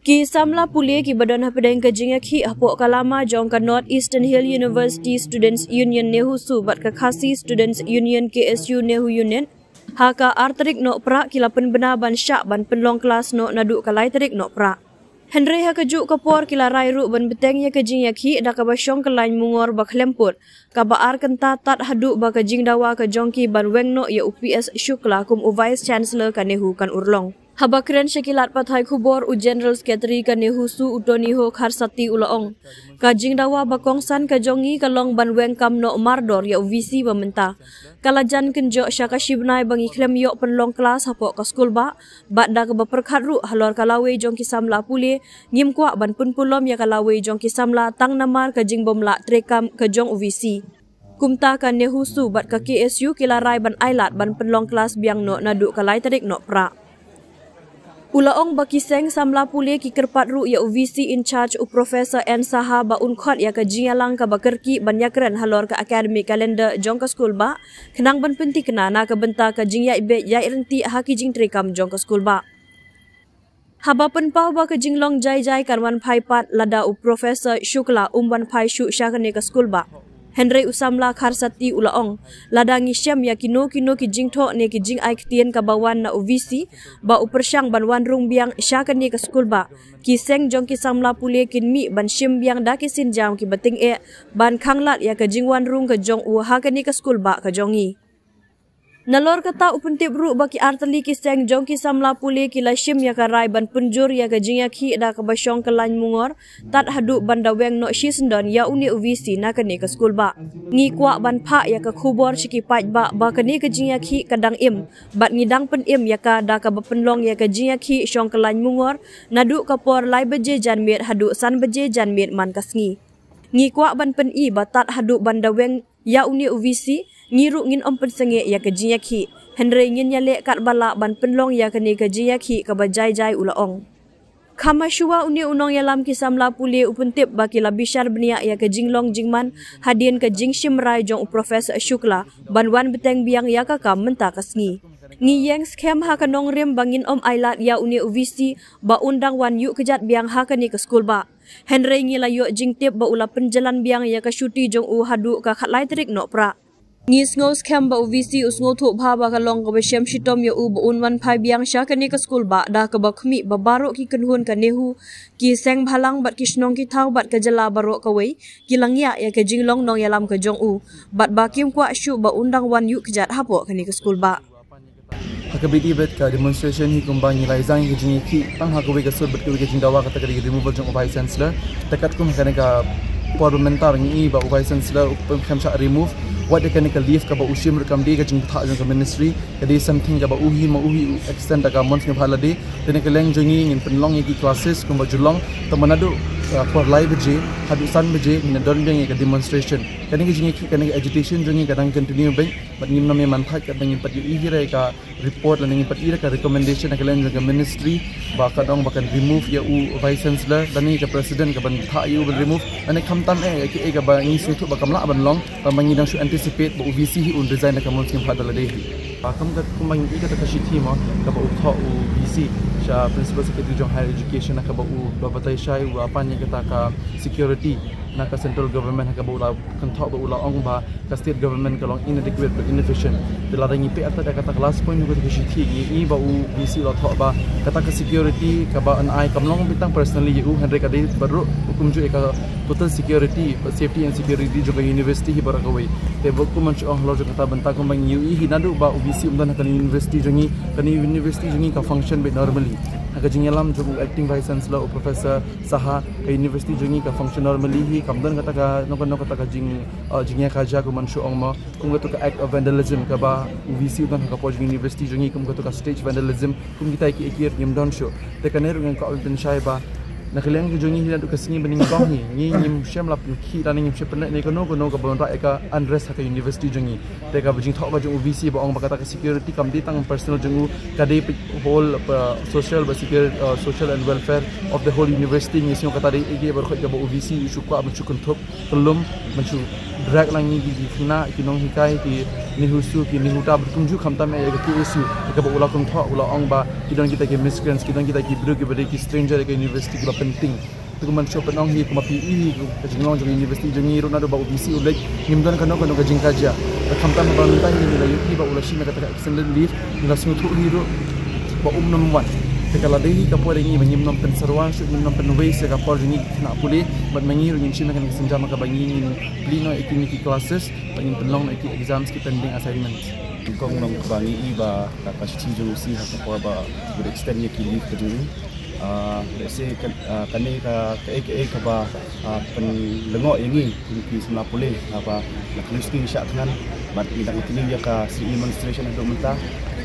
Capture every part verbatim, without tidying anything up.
Ki samla pule kiba don hapdeng ka jingïakhih hapoh ka lama jong ka North Eastern Hill University Students Union NEHUSU bad ka Khasi Students Union KSU NEHU Unit ha ka ar tarik Nohprah ki la pynbna ban shah ban pynlong klas noh naduh ka lai tarik Nohprah. Hynrei ha kajuh ka por ki la rai ruh ban bteng ïa ka jingïakhih da kaba shong kyllain mungor ba khlem put, kaba ar kynta tad haduh ba ka jingdawa ka jong ki ban weng noh ïa u P S Shukla kum u Vice Chancellor ka NEHU kan urlong. Haba kren sha ki lad pathai khubor, u General Secretary ka NEHUSU u Toniho Kharsati u la ong, ka jingdawa ba kongsan ka jong ngi ka long ban weng kam noh mardor ïa u VC ba mynta. Ka la jan kynjoh sha ka shi bnai ba ngi khlem ïoh pynlong klas hapoh ka skulbah, bad da kaba pyrkhat ruh halor ka lawei jong ki samla pule, ngim kwah ban pynpulom ïa ka lawei jong ki samla tang namar ka jingbym lah treikam ka jong u VC. Kumta ka NEHUSU bad ka KSU ki la rai ban ailad ban pynlong klas biang noh naduh ka lai tarik Nohprah. U la ong ba ki seng samla pule ki kyrpad ruh ïa u VC in charge u Professor N Saha ba un khot ïa ka jingïalang kaba kyrkieh ban ïakren halor ka academic calendar jong ka skulbah, khnang ban pynthikna na ka bynta ka jingïaibeit ïaryntih ha ki jingtreikam jong ka skulbah. Haba pynpaw ba ka jinglong jai jai kan wan phai pat lada u Professor Shukla um wan phai shuh sha kane ka skulbah. Hynrei u samla Kharsati u la ong, lada ngi shem ïa kino kino ki jingthoh ne ki jingai ktien kaba wan na u VC ba u pyrshang ban wan rung biang sha kane ka skulbah, ki seng jong ki samla pule kin mih ban shim biang da ki sienjam kiba tyngeh ban khanglad ïa ka jingwan rung ka jong u ha kane ka skulbah ka jong ngi. Nalor kata u pyntip ruh ba ki artylli ki seng jong ki samla pule ki la shim ïa ka rai ban pynjur ïa ka jingïakhih da kaba shong kyllain mungor tad haduh ban da weng noh shisyndon ïa une u VC na kane ka skulbah. Ngi kwah ban phah ïa ka khubor sha ki paidbah ba kane ka jingïakhih ka dang im, bad ngi dang pynim ïa ka da kaba pynlong ïa ka jingïakhih shong kyllain mungor naduh ka por lai baje janmiet haduh san baje janmiet man ka sngi. Ngi kwah ban pyni ba tad haduh ban da weng ïa une u VC, ngi ruh ngin ym pynsangeh ïa ka jingïakhih. Hynrei ngin ïaleh katba lah ban pynlong ïa kane ka jingïakhih kaba jai jai, u la ong. Kham shuwa une u nongïalam ki samla pule u pyntip ba ki la bishar bniah ïa ka jinglong jingman hadien ka jingshim rai jong u Professor Shukla ban wan bteng biang ïa ka kam mynta ka sngi. Ngi ïeng skhem ha ka nongrim ba ngin ym ailad ïa une u VC ba un dang wan ïuh kjat biang ha kane ka skulbah. Hynrei ngi la ïoh jingtip ba u la pynjlan biang ïa ka shuti jong u haduh ka khatlai tarik Nohprah. Ngi sngew skhem ba u VC u sngewthuh bha ba ka long kaba shem shitom ïa u ba un wan phai biang sha kane ka skulbah da kaba khmih ba baroh ki kynhun ka NEHU, ki seng bhalang bad ki shnong ki thaw bad ka jylla baroh kawei ki la ngiah ïa ka jinglong nongïalam ka jong u, bad ba kim kwah shuh ba un dang wan ïuh kjat hapoh kane ka skulbah. Ha kaba ïadei bad ka demonstration hi kumba ngi la ïa sdang ïa ka jingïakhih tang ha kawei ka sur bad kawei ka jingdawa, kata ka dei removal jong u Vice Chancellor. Te katkum ha kane ka por ba mynta ngi i ba u Vice Chancellor um khlem shah remove. Wat ïa kane ka leave kaba u shim ruh kam dei ka jingbthah jong ka ministry, ka dei something kaba u hi ma u hi u extend da ka mon sngewbha lade. Te na ka liang jong ngi ngin pynlong ïa ki classes kumba ju long, tang ba naduh, uh, por lai baje haduh san baje ngin don biang ïa ka demonstration. Kane ka jingïakhih, kane ka agitation jong ngi ka dang continue beit, bad ngim nym ïa man thait katba ngin pat ïohi ïa ka report lane ngin pat ïohi ïa ka recommendation na ka liang jong ka ministry ba kan ong ba kan remove ïa u Vice Chancellor lane ka president ka ban thah ïa u ban remove, lane khamtam eh ïa kiei kaba ngi sngewthuh ba kam lah ban long, ba ngi dang shu anticipate ba u VC hi un resign na ka mon sngewbha da lade hi. Ba kum ka, kumba ngi i kata ka shithi mo, kaba u thoh u VC sha Principal Secretary jong Higher Education, na kaba u ba batai shai u la pan ïa kata ka security na ka central government, ha kaba u la kynthoh ba u la ong ba ka state government ka long inadequate bad inefficient. Te lada ngi peit artat ïa kata ka last point jong kata ka shithi, ngi i ba u VC u la thoh ba kata ka security kaba un ai kam long beit tang personally ïa u, hynrei ka dei bad ruh kumjuh ïa ka total security bad safety and security jong ka university hi baroh kawei. Te bad kum ban shu ong halor jong kata bynta, kumba ngi ïohi hi naduh ba u VC um don ha ka university jong ngi, ka university jong ngi ka function beit normally. Ha ka jingïalam jong u acting vice chancellor u Professor Saha, ka university jong ngi ka function normally hi, kam don kata ka, nongkano kata ka jing, uh, jingïakajia kum ban shu ong mo. Kum katu ka act of vandalism kaba u VC u don ha ka por jong university jong ngi, kum katu ka stage vandalism, kum kita ki, ki ruh ngim don shuh. Te kane ruh ngan kwah ban pynshai ba na ka liang ka jong ngi hi naduh ka sngi ba nyngkong hi, ngi ngim shym la pynkhih lane ngim shym pynneh ne kano kano kaba wanrah ïa ka unrest ha ka university jong ngi. Te kaba jingthoh ka jong u VC ba ong ba kata ka security kam dei tang personal jong u, ka dei whole, uh, social ba security, uh, social and welfare of the whole university. Ngi sngew kata dei ïa ki ba ruh kaba u VC u shu kwah ban shu kynthup kyllum, ban shu drag lang ïa ki, ki khynnah, ki nonghikai, ki, NEHUSU, ki NEHUTA bad kumjuh khamtam ïa ka KSU, ïa kaba u la kynthoh, u la ong ba ki don kita ki miscreants, ki don kita ki briew kiba dei ki stranger ïa ka university kiba pynting. Te kumba shu pynong hi, kumba phi i hi ka jinglong jong ka university jong ngi ruh naduh ba u VC u leit, ngim don kano kano ka jingkajia. Te khamtam haba mynta hi ngi la ïohi ba u la shim ïa kata ka extended leave, ngi la sngewthuh hi ruh ba um nym wan. Te ka la dei hi ka por ïa ngi ba ngim nym pynsyrwa shuh, ngim nym pynwei shuh ka por jong ngi ki khynnah pule, bad ma ngi ruh ngin shim ïa kane ka sienjam ha kaba ngi ngin plie noh ïa kine ki classes, bad ngin pynlong noh ïa ki exams, ki pending assignments. Nyngkong long kaba ngi i ba ka, ka shithi jong u C ha ka por ba u extend ïa ki leave ka jong u. Ah, let's say, kan, ah, kane ka, kaei kaei kaba, ah, pynlyngngoh ïa ngi, kum ki samla pule, ah, ba la khlem sngi shah thngan, bad ngi dang continue ïa ka sit-in demonstration haduh mynta.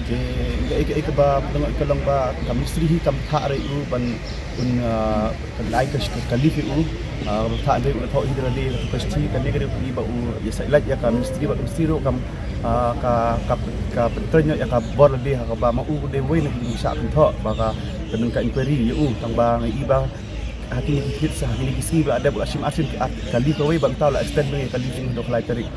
Te kaei kaei kaba pynlyngngoh ka long ba ka ministry hi kam thah re u ban un, ah, kan ai ka, ka, ka leave ïa u, ah, kam thah re u, thoh hi da lade ka, ka shithi, kane ka dei ba u ïa sa lait ïa ka ministry, bad ka ministry ruh kam, ah, ka, ka, ka pyntrei noh ïa ka bor lade ha kaba ma u dei uwei na ki shah kynthoh ba ka, ka don ka inquiry ïa u, tang ba ngi i ba ha kine ki kit sa, ha kine ki sngi ba la dep u la shim arsien ki ar, ka leave kawei, bad mynta u la extend ïa ka leave jong u haduh khatlai tarik.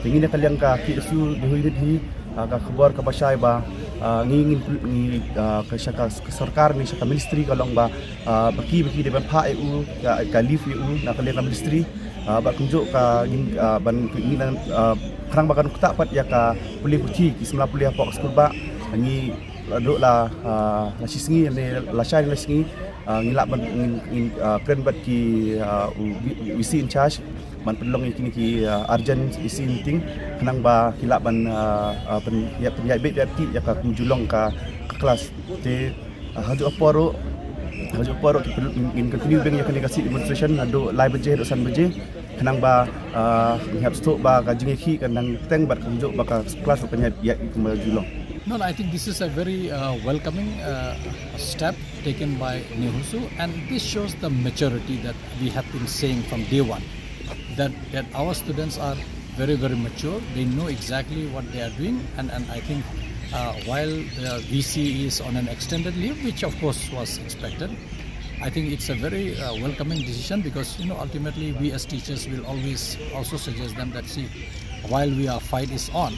Te ngi na ka liang ka KSU Dehu Unit hi, ah, ka khubor kaba shai ba, ah, ngi ngin pl-, ngi, ah, ka sha ka, ka sorkar ne sha ka ministry ka long ba, ah, ba ki, ba ki dei ban phah ïa u ka, ka leave ïa u na ka liang ka ministry, ah, bad kumjuh ka ngin, ah, ban, ngin, ah, khnang ba kan ktah pat ïa ka pule puthi ki samla pule hapoh skul ba ngi la duh la, ah, la shi sngi ne la shai la sngi, ah, ngi lah ban ngin, ngin, ah, kren bad ki, ah, u, u VC in charge ban pynlong ïa kine ki, ah, urgent issue meeting khnang ba ki lah ban, ah, ah, pyn, ïa, pynïaid beit ïa ka, ïa ka kumjuh long ka, ka class. Te, ah, hajuh por ruh, hajuh por ruh ki pyn, ngin continue beit ïa kane ka sit-in demonstration naduh lai baje haduh san baje khnang ba, ah, ngi hap sngewthuh ba ka jingïakhih kan nang teng bad kumjuh ba ka class ruh kan ïaid, ïaid kumjuh long. No, no, I think this is a very, uh, welcoming, uh, step taken by NEHUSU, and this shows the maturity that we have been saying from day one, that, that our students are very, very mature. They know exactly what they are doing, and, and I think, uh, while the VC is on an extended leave, which of course was expected, I think it's a very, uh, welcoming decision, because, you know, ultimately we as teachers will always also suggest them that, see, while we are, fight is on,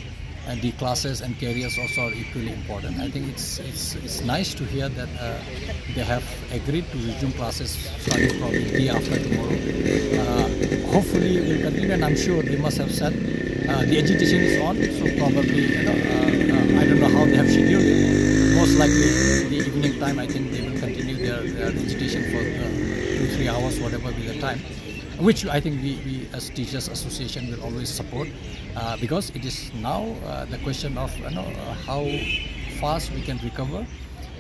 and the classes and careers also are equally important. I think it's, it's, it's nice to hear that, uh, they have agreed to resume classes starting probably day after tomorrow. Uh, hopefully we'll continue, and I'm sure they must have said, uh, the agitation is on, so probably, you know, uh, uh, I don't know how they have scheduled it. Most likely in the evening time, I think they will continue their, their agitation for, uh, two, three hours, whatever be the time, which I think we, we as Teachers Association will always support, uh, because it is now, uh, the question of, you know, uh, how fast we can recover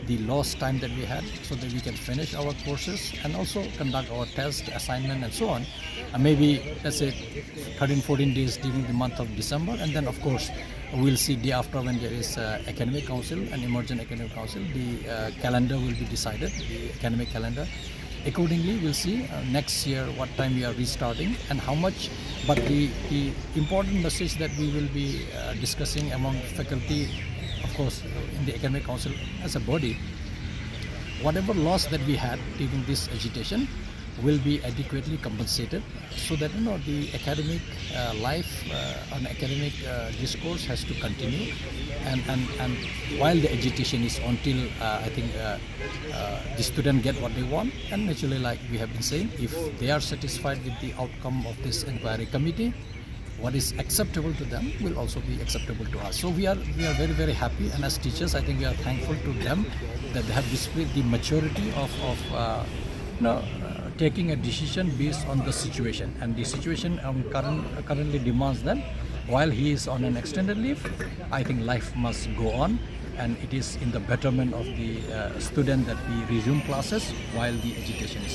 the lost time that we had, so that we can finish our courses and also conduct our test, assignment, and so on. Uh, maybe, let's say, thirteen, fourteen days during the month of December, and then, of course, we'll see day after when there is, uh, academic council and emergent academic council. The, uh, calendar will be decided, the academic calendar. Accordingly, we'll see, uh, next year what time we are restarting and how much. But the, the important message that we will be, uh, discussing among faculty, of course, in the academic council as a body, whatever loss that we had during this agitation will be adequately compensated, so that, you know, the academic, uh, life, uh, and academic, uh, discourse has to continue. And, and, and while the agitation is on till, uh, I think, uh, uh, the student get what they want, and naturally, like we have been saying, if they are satisfied with the outcome of this inquiry committee, what is acceptable to them will also be acceptable to us. So we are, we are very, very happy, and as teachers, I think we are thankful to them that they have displayed the maturity of, of, uh, you know, uh, taking a decision based on the situation, and the situation, um, current, currently demands that while he is on an extended leave, I think life must go on, and it is in the betterment of the, uh, student that we resume classes while the agitation is